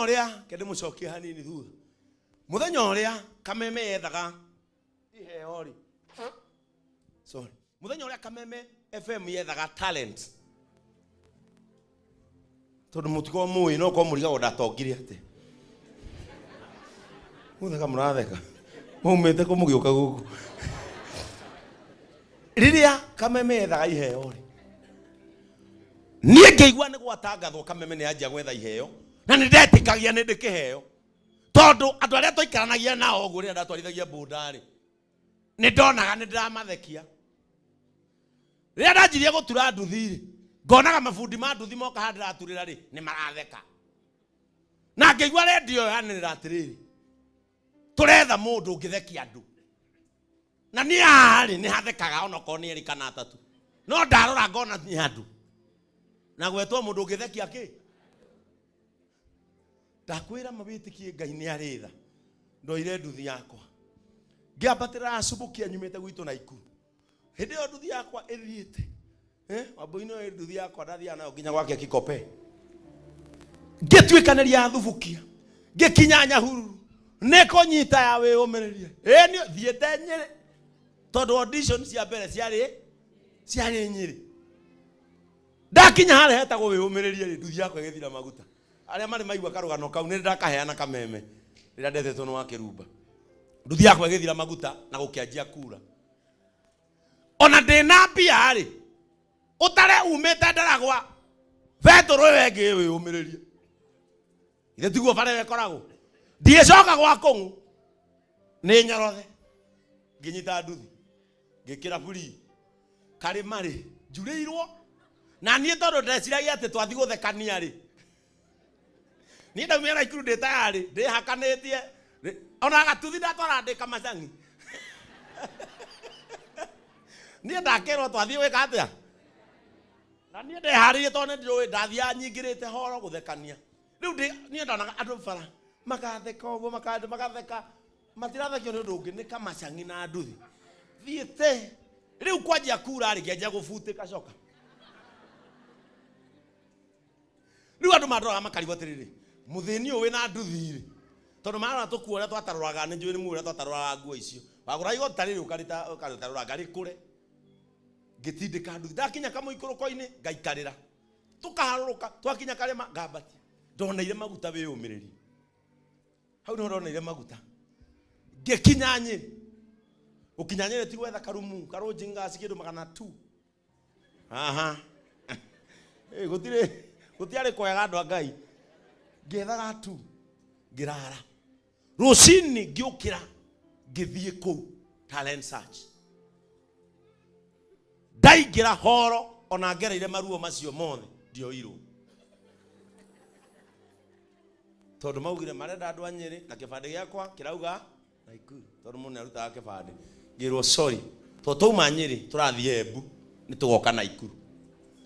Ũrĩa ke ndĩmũcokie hanini thutha, mũthenya ũrĩa Kameme yethaga iheo rĩ, sorry, mũthenya ũrĩa Kameme FM yethaga talent, tondũ mũtikorwo mũĩ no korwo mũrigagwo ndatongire atĩ mũtheka mũratheka maumĩte kũ mũgĩũka gũkũ. Rĩrĩa Kameme yethaga iheo rĩ, niĩ ngĩigua nĩ gwatangathwo Kameme nĩ yanjia gwetha iheo, na nĩ ndetĩkagia nĩ ndĩ kĩheo, tondũ andũ arĩa twaikaranagia nao ũguo rĩrĩa ndatwarithagia boda rĩ, nĩ ndonaga nĩ ndĩramathekia. Rĩrĩa ndanjirie gũtura nduthi rĩ, ngonaga mabundi ma nduthi moka haha ndĩraturĩra rĩ, nĩ maratheka. Na ngĩigua rendio ĩyo yanĩrĩra atĩrĩrĩ, tũretha mũndũ ũngĩthekia andũ. Na niĩ haha rĩ, nĩ hathekaga onokorwo nĩ erĩ kana atatũ, no ndarora ngona nĩ andũ na gwetwo mũndũ ũngĩthekia kĩ. Ndakwĩra mawĩtĩkie Ngai nĩ arĩ tha. Ndoire nduthi yakwa ngĩambatĩra acubũkia nyumĩte gwitũ Naikuru. Hĩndĩ ĩyo nduthi yakwa ĩthiĩte, wambũi nĩ nduthi yakwa ndathiaga nayo nginya gwake Kikope, ngĩtuĩkanĩria thubukia ngĩkinya Nyahururu nĩ kũnyita ya wĩyũmĩrĩrie. Ĩ niĩ thiĩte Nyĩrĩ, tondũ audition cia mbere ciarĩ Nyĩrĩ. Ndakinya harĩa hetagwo wĩyũmĩrĩrie rĩ, nduthi yakwa ĩgĩthira maguta. Arĩa marĩ maigua karũgano kau, nĩ ndakaheana Kameme rĩrĩa ndethetwo nĩ wa Kĩrumba. Nduthi yakwa ĩgĩthira maguta na gũkĩanjia kura. Ona ndĩna mbia rĩ, ũtare umĩte Ndaragwa betũrũ ĩyo ĩngĩ wĩyũmĩrĩrie, ithe tiguo bara ĩyo ĩkoragwo. Ndiĩcoka gwa kũng'u nĩ nyorothe, ngĩnyita nduthi ngĩkĩra buri karĩma rĩ njurĩirwo na niĩ, tondũ ndeciragia atĩ twathi gũthekania rĩ, niĩ ndaumĩra Naikuru ndĩ tayarĩ ndĩhakanĩtie ona gatuthi ndatwara ndĩ kamacang'i. Niĩ ndakĩrwo twathiĩ gwĩka atĩa, na niĩ ndeharĩirie tondũ nĩ ndĩũĩ ndathiaga nyingĩrĩte horo gũthekania. Rĩu niĩ ndonaga andũ bara magatheka ũguo, magatheka, matirathekio nĩ ũndũ ũngĩ, nĩ kamacang'i na nduthi thiĩte. Rĩu kwanjia kura rĩ, ngĩanjia gũbutĩka coka. Rĩu andũ mandoraga makarigwo atĩrĩrĩ, mũthĩni ũyũ wĩna nduthi rĩ, tondũ marora tũkuo ũrĩa twatarũraga, nĩ njũĩ nĩ mũĩ ũrĩa twatarũraga nguo icio. Wagũra igoti ta rĩrĩ ũkarĩtarũranga rĩkũre. Ngĩtindĩka nduthi, ndakinya kamũikũrũko-inĩ ngaikarĩra, tũkaharũrũka, twakinya karĩma ngambatia. Ndoneire maguta wĩyũmĩrĩrie hau nĩho ndoneire maguta. Ngĩkinya Nyĩrĩ, gũkinya Nyĩrĩ ti gwetha karumu karũnji ngaci kĩndũ magana tu. Aha. Gũtirĩ gũtiarĩ kwega andũ a Ngai. Ngĩethaga tu ngĩrara. Rũcinĩ ngĩũkĩra ngĩthiĩ kũu talent search. Ndaingĩra horo ona ngereire maruo macio mothe ndioirwo, tondũ maugire marenda andũ a Nyĩrĩ na kĩbandĩ gĩakwa kĩrauga Naikuru, tondũ mũndũ nĩarutaga kĩbandĩ. Ngĩrwo sorry, tondũ twauma Nyĩrĩ tũrathiĩ Embu, nĩ tũgoka Naikuru.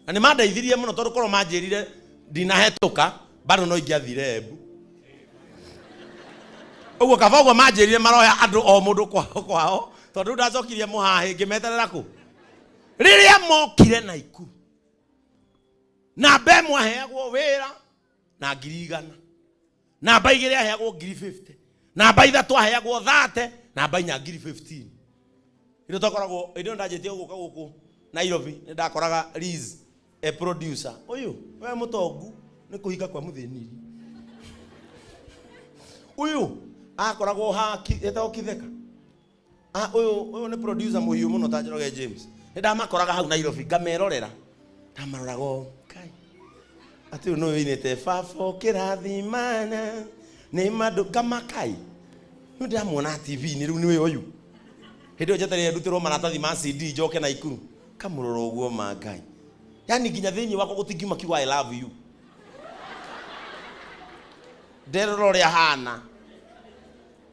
Na nĩ mandeithirie mũno, tondũ korwo manjĩrire ndinahetũka bado no ingĩathire Embu. Ũguo kaba ũguo manjĩrire maroya andũ o mũndũ kwao kwao, tondũ rĩu ndacokirie mũhahĩ ngĩmeterera kũ rĩrĩa mokire Naikuru. Namba ĩmwe aheagwo wĩra na 100,000, namba 2 aheagwo 50,000, namba 3 aheagwo 30, namba 4 15,000. Hĩndĩ twakoragwo, hĩndĩ ĩyo ndanjĩtie gũka gũkũ Nairobi, nĩ ndakoraga Liz e producer ũyũ we mũtongu nĩ kũhinga kwa mũthĩni ũyũ akoragwo ha etagwo Kitheka. Ũyũ nĩ producer mũhiũ mũno ta Njoroge James. Nĩ ndamakoraga hau Nairobi ngamerorera, ndamaroraga ũũ, Kai atĩ ũyũ nĩwe ũinĩte baba ũkĩrathimana nĩ mandũ ngamakai, nĩ ndĩramuona TV-inĩ rĩu nĩwe ũyũ. Hĩndĩ ĩyo njetereire ndutĩrwo maratathi ma CD njoke Naikuru, kamũrora ũguo ma Ngai, yani nginya thĩinĩ wakwa gũtingiuma kiugo I love you. Nderora ũrĩa hana.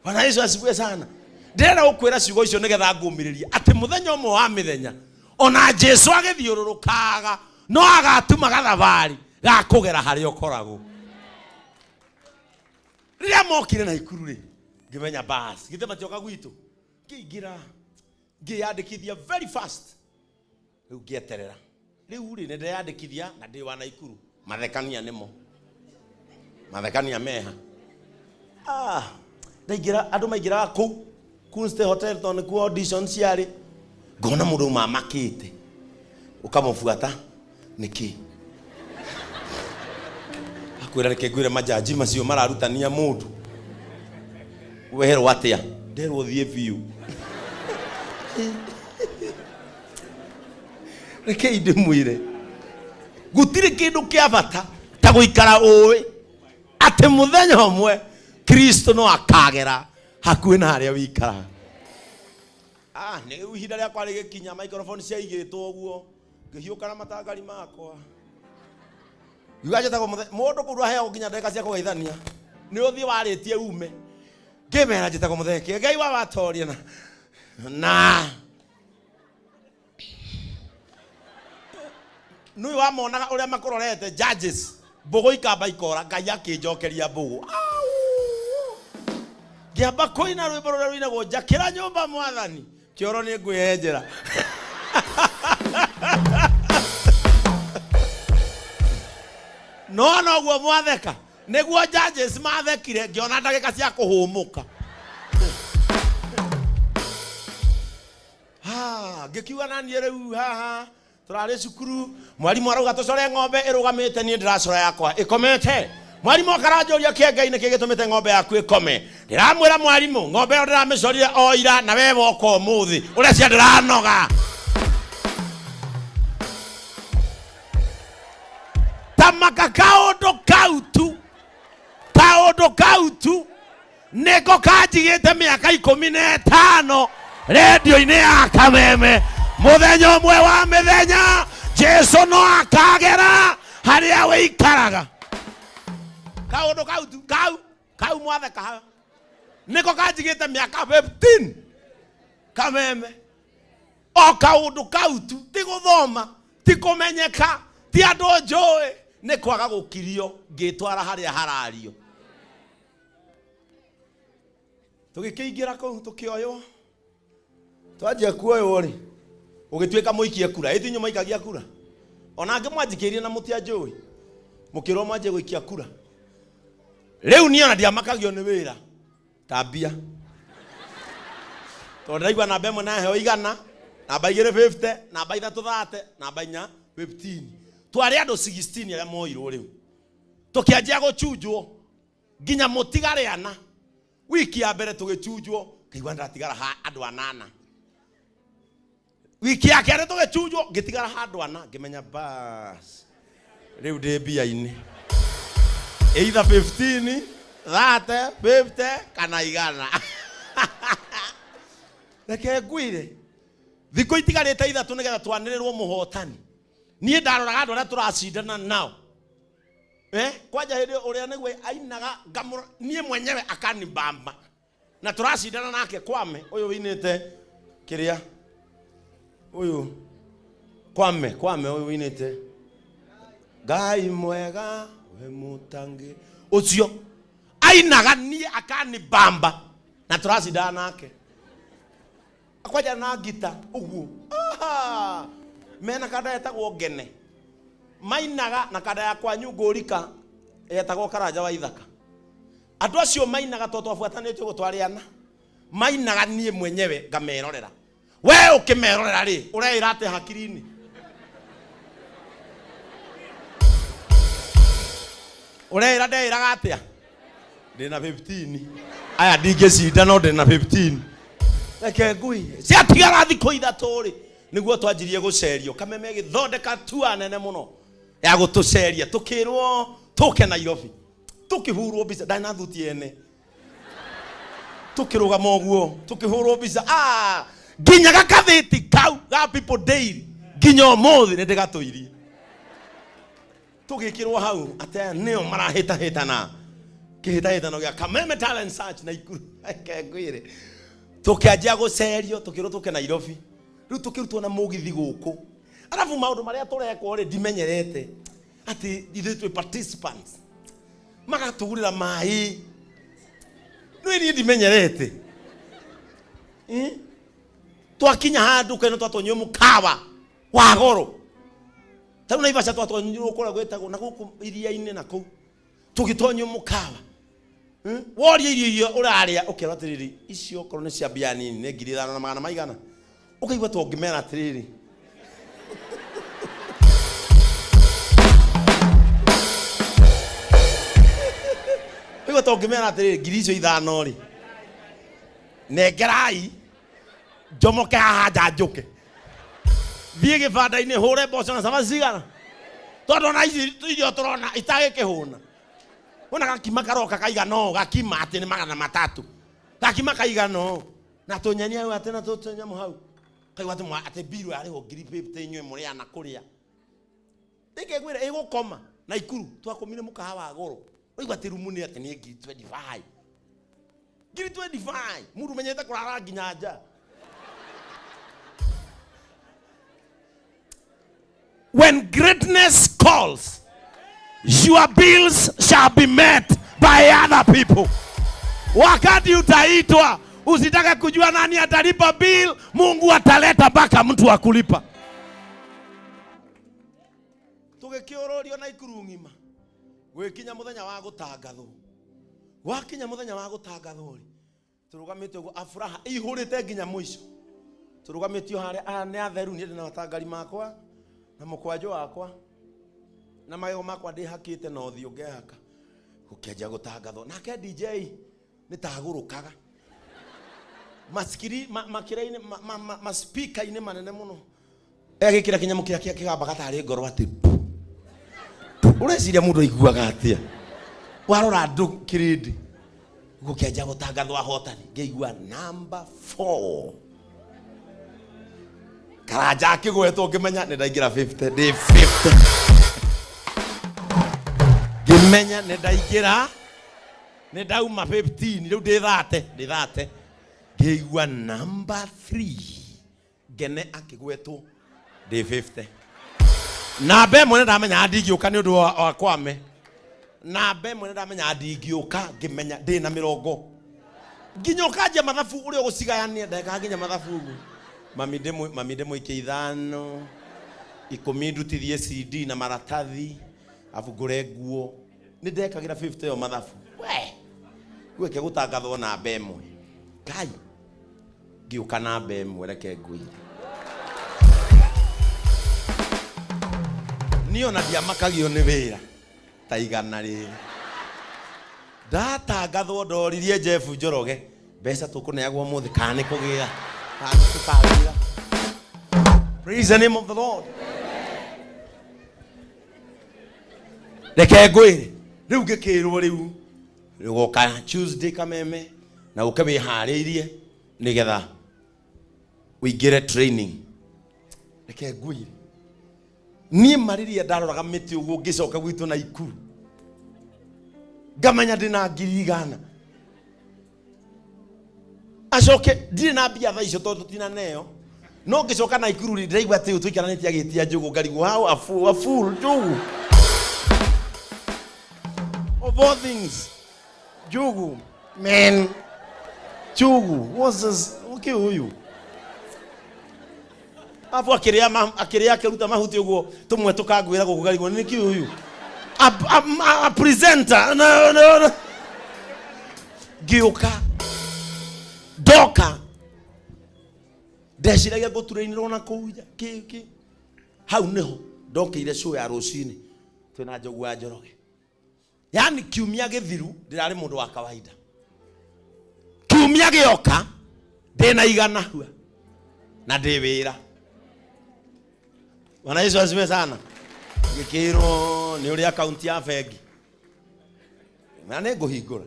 Bwana Yesu asifiwe sana. Ndĩrenda gũkwĩra ciugo icio nĩgetha ngũmĩrĩrie atĩ mũthenya ũmwe wa mĩthenya ona Jesu agĩthiũrũrũkaga no agatuma gathabarĩ ga kũgera harĩa ũkoragwo. Rĩrĩa mokire Naikuru rĩ, ngĩmenya bas githĩ matioka gwitũ, ngĩingĩra ngĩyandĩkithia very fast. Rĩu ngĩeterera, rĩu rĩ, nĩ ndeyandĩkithia na ndĩ wa Naikuru, mathekania nĩmo. Mathekania meha. Ah, ndaingĩra andũ maingĩraga kũu Kunste Hotel tondũ nĩkuo audition ciarĩ. Ngona mũndũ uma amakĩte. Ũkamũbuata nĩkĩ? Akwĩra reke ngwĩre majaji macio mararutania mũndũ. Werwo atĩa? Nderwo thiĩ biũ. Rekei ndĩmwĩre gũtirĩ kĩndũ kĩa bata ta gũikara ũĩ atĩ mũthenya ũmwe Kristo no akagera hakuhĩ na harĩa wĩikaraga. Ah, nĩ rĩu ihinda rĩakwa rĩgĩkinya microphone ciaigĩtwo ũguo ngĩhiũka na matangari makwa ngiuga njĩtagwo mũndũ kũu ndwaheagwo nginya ndagĩka cia kũgeithania nĩ ũthiĩ warĩtie ume ngĩmera njĩtagwo mũtheke Ngai wa watoria na na nũĩ wamonaga ũrĩa makũrorete judges mbũgũ ikamba ikora Ngai akĩnjokeria mbũgũ. Au! Ngĩamba kũina rwĩmbo rũrĩa rũinagwo njakĩra nyũmba mwathani kĩoro nĩ ngwĩyenjera. No noguo mwatheka nĩguo judges mathekire ngĩona ndagĩka cia kũhũmũka. Ah, ngĩkiuga na niĩ rĩu haha tũrarĩ cukuru mwarimũ arauga tũcore ng'ombe ĩrũgamĩte niĩ ndĩracora yakwa ĩkomete mwarimũ akaranjũria kĩengai nĩkĩ gĩtũmĩte ng'ombe yaku ĩkome ndĩramwĩra mwarimũ ng'ombe ĩyo ndĩramĩcorire o ira na we woka ũmũthĩ ũrecia ndĩranoga tamaka kaũndũ kau tu kaũndũ kau tu nĩko kanjigĩte mĩaka 15 rendio-inĩ ya Kameme. Mũthenya ũmwe wa mĩthenya Jesu no akagera harĩa wĩikaraga. Kaũndũ kau tu kau kau mwatheka haha nĩko kanjigĩte mĩaka 15 Kameme. O kaũndũ kau tu, ti gũthoma, ti kũmenyeka, ti andũ njũĩ, nĩ kwaga gũkirio ngĩtwara harĩa harario. Tũgĩkĩingĩra kũu tũkĩoywo, twanjia kuoywo rĩ, ũgĩtuĩka mũikie kura. Ĩti inyuĩ maikagia kura? Ona angĩ mwanjikĩirie na mũtianjũĩ, mũkĩrwo mwanjie gũikia kura. Rĩu niĩ ona ndiamakagio nĩ wĩra ta mbia, tondũ ndĩraigua namba ĩmwe naheo 100, namba igĩrĩ 50, namba ithatũ 30, namba inya 15. Twarĩ andũ 16 arĩa moirwo rĩu, tũkĩanjia gũchunjwo nginya mũtigare ana. Wiki ya mbere tũgĩchunjwo, ngaigua ndĩratigara ha andũ anana. Wiki ya kerĩ tũgĩchunjwo, ngĩtigara handũ ana, ngĩmenya bas rĩu ndĩ mbia-inĩ, either 15, 30, 50 kana 100. Reke ngwĩre, thikũ itigarĩte ithatũ nĩgetha twanĩrĩrwo mũhotani. Niĩ ndaroraga andũ arĩa tũracindana nao. Kwanja hĩndĩ ũrĩa nĩguo ainaga ngamũro, niĩ mwenyewe akanibamba. Na tũracindana nake Kwame, ũyũ wĩinĩte kĩrĩa, ũyũ Kwame, Kwame ũyũ wĩinĩte Ngai mwega we mũtangi, ũcio ainaga niĩ akanibamba na tũracindana nake kwanja na ngita ũguo. Aha! Mena kanda yetagwo Ngene, mainaga na kanda ya kwanyu ngũrika yetagwo Karanja wa Ithaka. Andũ acio mainaga tondũ twabuatanĩte ũguo twarĩ ana, mainaga niĩ mwenyewe ngamerorera. We ũkĩmerorera rĩ, ũreĩra atĩa hakiri-inĩ? Ũreĩra ndeĩraga atĩa? Ndĩna 15. Aya ndingĩcinda no ndĩna 15. Reke ngui. Ciatigara thikũ ithatũ rĩ, nĩguo twanjirie gũcerio. Kameme ĩgĩthondeka tua nene mũno ya gũtũceria, tũkĩrwo tũke Nairobi. Tũkĩhũrwo mbica, ndarĩ na thuti ene. Tũkĩrũgama ũguo, tũkĩhũrwo mbica. Nginya gakathĩti kau ga People Daily, nginya ũmũthĩ nĩ ndĩgatũirie. Tũgĩkĩrwo hau atĩ aya nĩo marahĩtahĩtana kĩhĩtahĩtano gĩa Kameme Talent Search na Ikuru. Reke ngwĩre, tũkĩanjia gũcerio, tũkĩrwo tũke Nairobi. Rĩu tũkĩrutwo na mũgithi gũkũ. Arabu maũndũ marĩa tũrekwo rĩ, ndimenyerete atĩ ithuĩ twĩ participants. Magatũgũrĩra maĩ. Nĩ niĩ ndimenyerete. Twakinya handũ keno twatonyio mũkawa wa goro. Ta rĩu Naivasha twatonyirwo kũrĩa gwĩtagwo na gũkũ iria-inĩ na kũu. Tũgĩtonyio mũkawa. Woria irio iria ũrarĩa ũkerwo atĩrĩrĩ, icio okorwo nĩ cia mbia nini nĩ 5,000 na magana maigana. Ũkaigua ta ũngĩmera atĩrĩrĩ, ũkaigua ta ũngĩmera atĩrĩrĩ, 5,000 rĩ, nengerai njomoke haha nja njũke thiĩ gĩbanda-inĩ hũre mboco na cabaci cigana, tondũ ona ici irio tũrona itagĩkĩhũna. Wona gakima karoka kaigana ũũ, gakima atĩ nĩ 300, gakima kaigana ũũ na tũnyeni hau atĩ na tũnyamũ hau, kaigua atĩ atĩ mbiru yarĩhwo 50,000 inyuĩ mũrĩ ana kũrĩa. Rĩngĩ ngwĩre ĩgũkoma Naikuru, twakomire mũkawa wa goro, waigua atĩ rumu nĩ atĩ nĩ 25,000. 25,000, mũndũ ũmenyete kũrara nginya nja. When greatness calls, your bills shall be met by other people. Wakati utaitwa, usitake kujua nani atalipa bill, Mungu ataleta mpaka mtu wa kulipa. Tũgĩkĩũrũrio Naikuru ng'ima, gwĩkinya mũthenya wa gũtangathwo. Gwakinya mũthenya wa gũtangathwo rĩ, tũrũgamĩte ũguo afuraha ĩihũrĩte nginya mũico. Tũrũgamĩtio harĩa, aya nĩ atheru, niĩ ndĩ na matangari makwa na mũkwanjũ wakwa na magego makwa ndĩhakĩte na ũthiũ ngehaka. Gũkĩanjia gũtangathwo, nake DJ nĩ tagũrũkaga maskiri makĩra-inĩ maspika-inĩ manene mũno, egĩkĩra kĩnyamũ kĩrĩa kĩgambaga tarĩ ngoro atĩ pu. Ũreciria mũndũ aiguaga atĩa warora andũ kĩrĩndĩ? Gũkĩanjia gũtangathwo ahotani, ngĩigua number 4 Karanja akĩgwetwo, ngĩmenya nĩ ndaingĩra 50, ndĩ 50, ngĩmenya nĩ ndaingĩra, nĩ ndauma 15, rĩu ndĩ 30, ndĩ 30. Ngĩigua number 3 Ngene akĩgwetwo, ndĩ 50. Namba ĩmwe nĩ ndamenya ndingĩũka nĩ ũndũ wa Kwame. Namba ĩmwe nĩ ndamenya ndingĩũka, ngĩmenya ndĩ na mĩrongo nginya ũkanjia mathabu ũrĩa ũgũcigayania, ndekaga nginya mathabu ũguo. Mami mami ndĩmũikie 5, 10 ndutithie CD na maratathi, abu ngũre nguo. Nĩ ndekagĩra 50 ĩyo mathabu. We gwĩke gũtangathwo namba ĩmwe, Ngai ngĩũka namba ĩmwe. Reke ngwĩre, niĩ ona ndiamakagio nĩ wĩra ta igana rĩrĩ ndatangathwo. Ndoririe Jeff Njoroge, mbeca tũkũneagwo ũmũthĩ kana nĩ kũgĩra, kana nĩ tũkagĩra? Praise the name of the Lord. Reke ngwĩre, rĩu ngĩkĩrwo rĩu rĩgoka Tuesday Kameme na ũke wĩharĩirie nĩgetha ũingĩre training. Reke ngwĩre, niĩ marĩria ndaroraga mĩtĩ ũguo ngĩcoka gwitũ na Ikuru, ngamenya ndĩna 100,000, acoke ndirĩ na mbia thaa icio tondũ tinaneo, no ngĩcoka na Ikuru rĩ, ndĩraigua atĩ ũyũ tũikaranĩtie agĩtia njũgũ, ngarigwo how a fool njũgũ, of all things, njugu, man, njugu, what's this? Okay, huyu afu akĩrĩa akĩrĩa akĩruta mahuti ũguo tũmwe tũkangwĩra gũkũ, ngarigwo nĩ kĩ ũyũ a presenter. No, no, no. Ngĩũka ndoka ndeciragia ngũturĩinĩrwo na kũu nja kĩ kĩ. Hau nĩho ndokĩire show ya rũcinĩ twĩna Njogu wa Njoroge. Yani kiumia gĩthiru ndĩrarĩ mũndũ wa kawaida, kiumia gĩoka ndĩna 100 hua na ndĩ wĩra. Bwana Yesu asifiwe sana. Gĩkĩrwo nĩ ũrĩ akaunti ya bengi na nĩ ngũhingũra,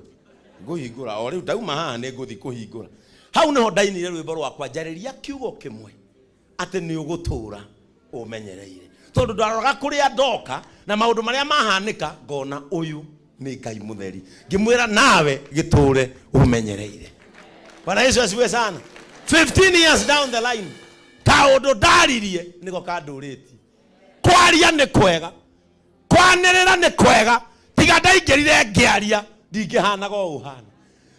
ngũhingũra o rĩu ndauma haha, nĩ ngũthi kũhingũra. Hau nĩho ndainire rwĩmbo rwakwa, njarĩria kiugo kĩmwe atĩ nĩ ũgũtũra ũmenyereire, tondũ ndaroraga kũrĩa ndoka na maũndũ marĩa mahanĩka, ngona ũyũ nĩ Ngai mũtheri, ngĩmwĩra nawe gĩtũre ũmenyereire. Bwana Yesu asifiwe sana. 15 years down the line, kaũndũ ndaririe nĩko kandũrĩtie. Kwaria nĩ kwega, kwanĩrĩra nĩ kwega. Tiga ndaingĩrire ngĩaria, ndingĩhanaga ũũ hana.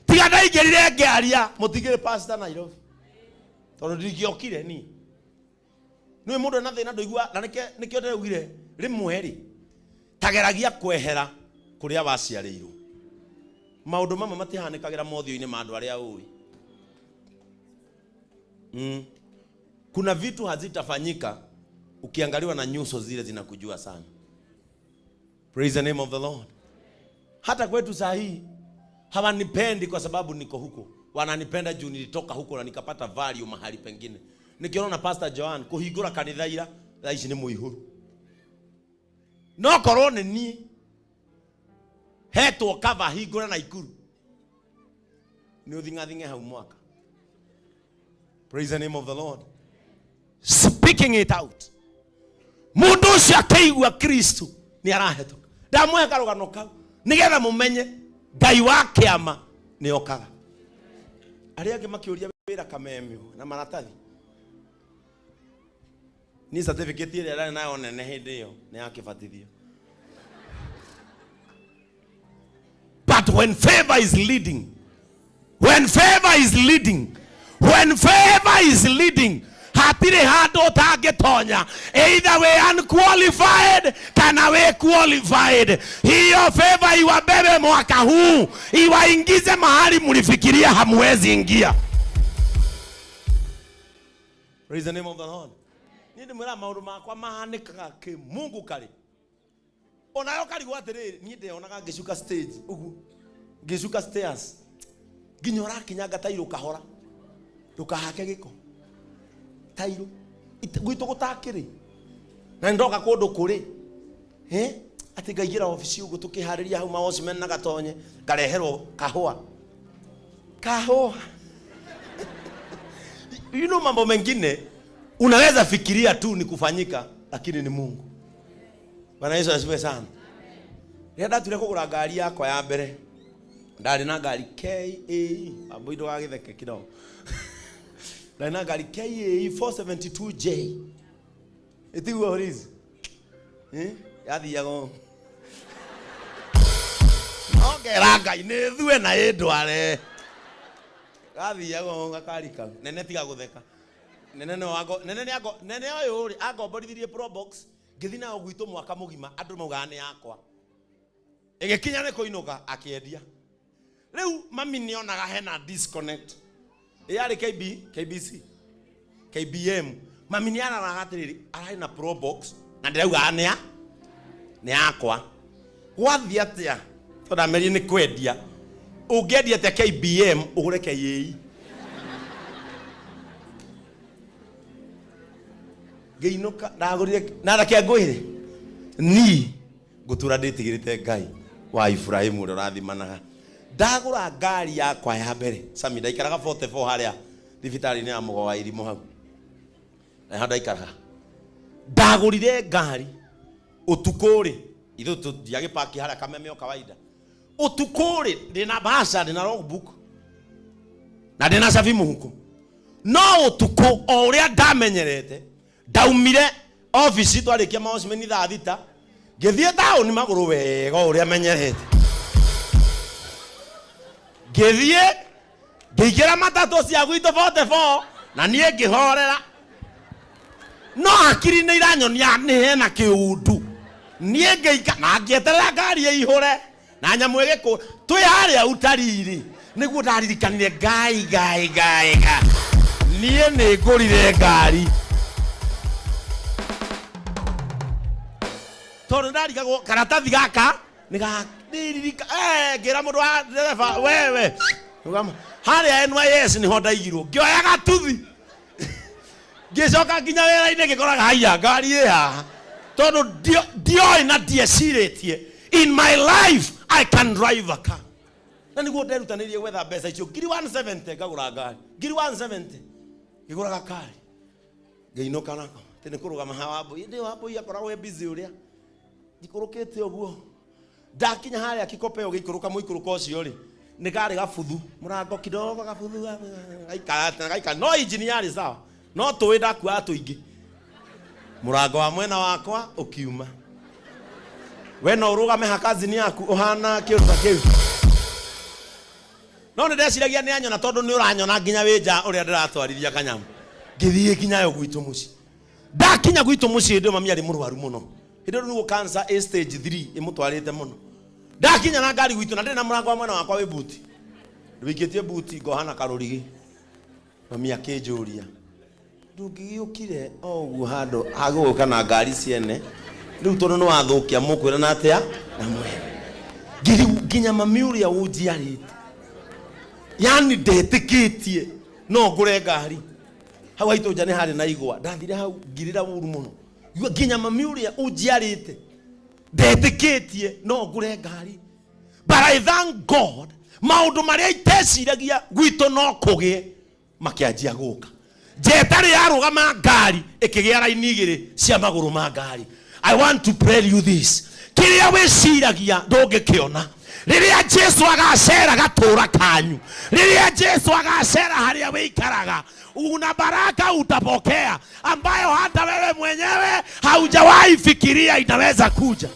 Tiga ndaingĩrire ngĩaria, mũtingĩrĩ pastor Nairobi, tondũ ndingĩokire niĩ. Nĩ mũndũ ena thĩna ndũigua, na nĩkĩo ndĩraugire rĩmwe rĩ, tageragia kwehera. Kũrĩa waciarĩirwo. Maũndũ mamwe matihanĩkagĩra mothiũ-inĩ ma andũ arĩa ũĩ. Kuna vitu hazitafanyika ukiangaliwa na nyuso zile zinakujua sana. Praise the name of the Lord. Hata kwetu saa hii hawanipendi kwa sababu niko huko, wananipenda juu nilitoka huko na nikapata value mahali pengine. Nikiona na Pastor Joan kuhingũra kanitha ira thaa ici nĩ mũihũru, no korwo nĩ niĩ hetwo cover hingũre Naikuru nĩ ũthing'athing'e hau mwaka. Praise the name of the Lord. Speaking it out, mundu ũcio akĩigua Kristo nĩ arahĩtũka. Ndamũhe karũgano kau nĩgetha mũmenye Ngai wa kĩama nĩ okaga. Arĩa angĩ makĩũria wĩra kamemio na maratathi, niĩ certificate ĩrĩa ndarĩ nayo nene hĩndĩ ĩyo nĩ ya kĩbatithio. But when favor is leading, when favor is leading, when favor is leading, hatirĩ handũ ũtangĩtonya, either we unqualified kana we qualified. Hiyo favor iwabebe mwaka huu, iwaingize mahali mlifikiria hamwezi ingia. Praise the name of the Lord. Niĩ ndĩmwĩra maũndũ makwa mahanĩkaga kĩmungu karĩ onayo karigwo atĩrĩrĩ, niĩ ndeonaga ngĩcuka stage ũguo, ngĩcuka stairs nginya ũrakinyanga tairũ kahora ndũkahake gĩko tairũ. Gwitũ gũtakĩrĩ na nĩndoka kũndũ kũrĩ, eh? Atĩ ngaingĩra obici ũguo tũkĩharĩria hau mawatchman na gatonye, ngareherwo kahũa kahũa. You know, mambo mengine unaweza fikiria tu ni kufanyika, lakini ni Mungu. Bwana Yesu asifiwe sana. Rĩrĩa ndatuire kũgũra ngari yakwa ya mbere, ndarĩ na ngari KAE, ambui ndũgagĩtheke kidogo, ndarĩ na ngari KAE 472J, ĩtiguo horizi, eh? Yathiaga ũũ. No ngera Ngai nĩ thue na ĩndware. Gathiaga ũũ gakari kau nene, tiga gũtheka nene no ango nene nĩ ango nene ũyũ rĩ angomborithirie Probox, ngĩthiĩ nayo gwitũ mwaka mũgima, andũ maugaga nĩ yakwa, ĩgĩkinya nĩ kũinũka akĩendia. Rĩu mami nĩonaga hena disconnect. Yarĩ KB, KBC, KBM. Mami nĩ araraga atĩrĩrĩ, ararĩ na Probox na ndĩraugaga nĩ yakwa. Gwathiĩ atĩa? Tondũ ndamerire nĩ kwendia, ũngĩendia atĩa KBM ũgũre KAE? Ngĩinũka ndagũrire na reke ngwĩre, ni ngũtũra ndĩtigĩrĩte Ngai wa Ibrahimu ũrĩa ũrathimanaga. Ndagũra ngari yakwa ya mbere, Sami, ndaikaraga 44 harĩa thibitarĩ-inĩ ya Mũgo wa Irimũ hau na ndaikaraga. Ndagũrire ngari ũtukũ rĩ, ithuĩ tũthiagĩpaki harĩa Kameme o kawaida. Ũtukũ rĩ, ndĩna bahasha, ndĩna logbook na ndĩna cabi mũhuko, no ũtukũ o ũrĩa ndamenyerete, ndaumire obici twarĩkia maocimeni thaa 6, ngĩthiĩ taũni magũrũ wega o ũrĩa menyerete. Ngĩthiĩ ngĩingĩra matatũ cia gwitũ 44 na niĩ ngĩhorera, no hakiri nĩ iranyonia nĩ hena kĩundu. Niĩ ngĩika na ngĩeterera ngari ĩihũre na nyamũ ĩgĩkũ twĩ harĩa utariri nĩguo ndaririkanire ngai ngai ngai ngai, niĩ nĩ ngũrire ngari, tondũ ndarigagwo karatathi gaka nĩ nĩririka. Ngĩra mũndũ wa ndereba, wewe rũgama harĩa NYS, nĩho ndaigirwo. Ngĩoya gatuthi ngĩcoka nginya wĩra-inĩ, ngĩkoraga haiya ngari ĩ haha, tondũ ndioĩ na ndiecirĩtie in my life I can drive a car. Na nĩguo nderutanĩirie gwetha mbeca icio ngiri 170, ngagũra ngari ngiri 170, ngĩgũra gakari ngĩinũka nako. Atĩ nĩ kũrũgama ha Wambũi, ĩndĩ Wambũi akoragwo e busy ũrĩa njikũrũkĩte ũguo. Ndakinya harĩa kikopeo gĩikũrũka mũikũrũko ũcio rĩ, nĩ karĩ gabuthu mũrango kidogo gabuthu gaikara gaikara, no injini yarĩ sawa, no tũĩ ndakuaga tũingĩ. Mũrango wa mwena wakwa ũkiuma. We no ũrũgame ha kazini yaku ũhana kĩũndũ ta kĩu? No nĩ ndeciragia nĩ anyona, tondũ nĩ ũranyona nginya wĩ nja ũrĩa ndĩratwarithia kanyamũ. Ngĩthiĩ nginya yo gwitũ mũciĩ. Ndakinya gwitũ mũciĩ hĩndĩ ĩyo mami arĩ mũrwaru mũno, hĩndĩ ĩyo nĩguo cancer ĩ stage 3 ĩmũtwarĩte mũno. Ndakinya na ngari gwitũ na ndĩrĩ na mũrango wa mwena wakwa wĩ buti, wĩikĩtie buti ngoha na karũrigi. Mami akĩnjũria, ndũngĩgĩũkire o ũguo handũ hagũgũka na ngari ciene rĩu, tondũ nĩ wathũkia mũkwĩrana atĩa na mwene? Ngiri nginya mami ũrĩa ũnjiarĩte yani ndetĩkĩtie no ngũre ngari. Hau haitũ nja nĩ harĩ na igwa, ndathire hau ngirĩra ũru mũno. Nginya mami ũrĩa ũnjiarĩte ndetĩkĩtie no ngũre ngari. But I thank God, maũndũ marĩa iteciragia gwitũ no kũgĩe makĩanjia gũka. Njeta yarũgama, ngari ĩkĩgĩa raini igĩrĩ cia magũrũ ma ngari. I want to pray you this: kĩrĩa wĩciragia ndũngĩkĩona rĩrĩa Jesu agacera gatũra kanyu, rĩrĩa Jesu agacera harĩa wĩikaraga, una baraka utapokea ambayo hata wewe mwenyewe haujawahi fikiria inaweza kuja.